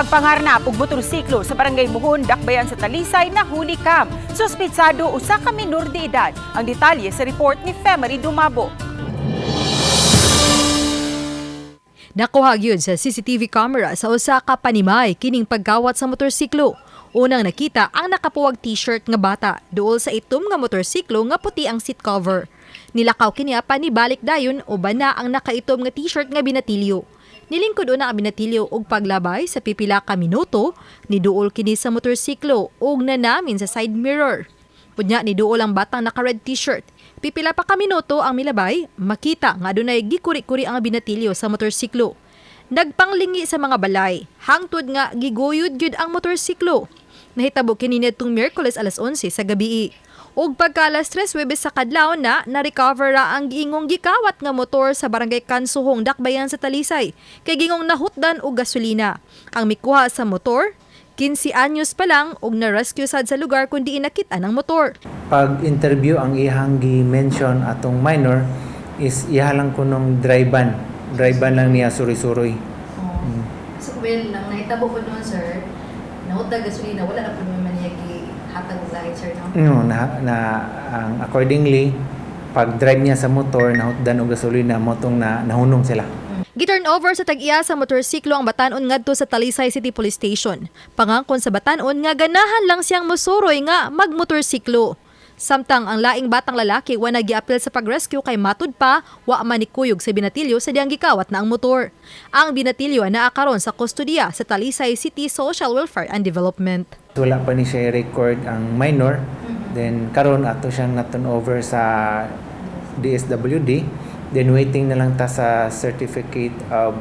Pagpangarnap og motorsiklo sa Barangay Muhon, Dakbayan sa Talisay, nahuli kam. Suspitsado, usa ka minor de edad. Ang detalye sa report ni Femery Dumabo. Nakuha gyud sa CCTV camera sa usa ka panimay kining pagkawat sa motorsiklo. Unang nakita ang nakapuwag t-shirt nga bata duol sa itom nga motorsiklo nga puti ang seat cover. Nilakaw kini apan nibalik dayon uban na ang nakaitom nga t-shirt nga binatilyo. Nilingkod una ang binatilyo og paglabay sa pipila ka minuto, niduol kini sa motorsiklo ug nanamin sa side mirror. Unya niduol ang batang naka-red t-shirt. Pipila pa ka minuto ang milabay, makita nga adunay gikuri-kuri ang binatilyo sa motorsiklo. Nagpanglingi sa mga balay, hangtod nga giguyod gyud ang motorsiklo. Nahitabo kini niadtong Miyerkules alas 11 sa gabi. Ug pagka alas 3 Huwebes sa kadlawon na, na-recover ra ang giingong gikawat nga motor sa Barangay Kansuhong, Dakbayan sa Talisay, kay gingong nahutdan og gasolina. Ang mikuha sa motor, 15 anyos pa lang, ug na-rescue sad sa lugar kun diin nakit-an ang motor. Pag interview, ang iyang gi-mention atong minor is iya lang kunong dry ban. Dry ban lang niya suroy-suroy. Oh. So, well, nang nahitabo po noon, sir, nahutdag gasolina, wala na po naman niya gihatag og lahi, sir, no? No, na ang accordingly, pag drive niya sa motor nahutdan og gasolina, motong na nahunong sila. Gi-turn over sa tag-iya sa motorsiklo ang batanon ngadto sa Talisay City Police Station. Pangangkon sa batanon nga ganahan lang siyang musuroy nga magmotorsiklo. Samtang ang laing batang lalaki wa nagiapil sa pag-rescue kay matud pa wa man nikuyog sa binatilyo sa diyang gikawat na ang motor. Ang binatilyo naa karon sa kustodiya sa Talisay City Social Welfare and Development. Wala pa ni siya record ang minor. Then karon ato siyang na-turn over sa DSWD. Then waiting na lang ta sa certificate of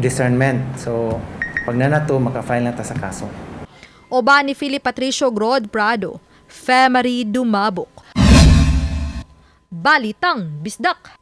discernment. So pag na nato, maka-file na ta sa kaso. Uban ni Philip Patricio Grod Prado, Femery Dumabok. Balitang Bisdak.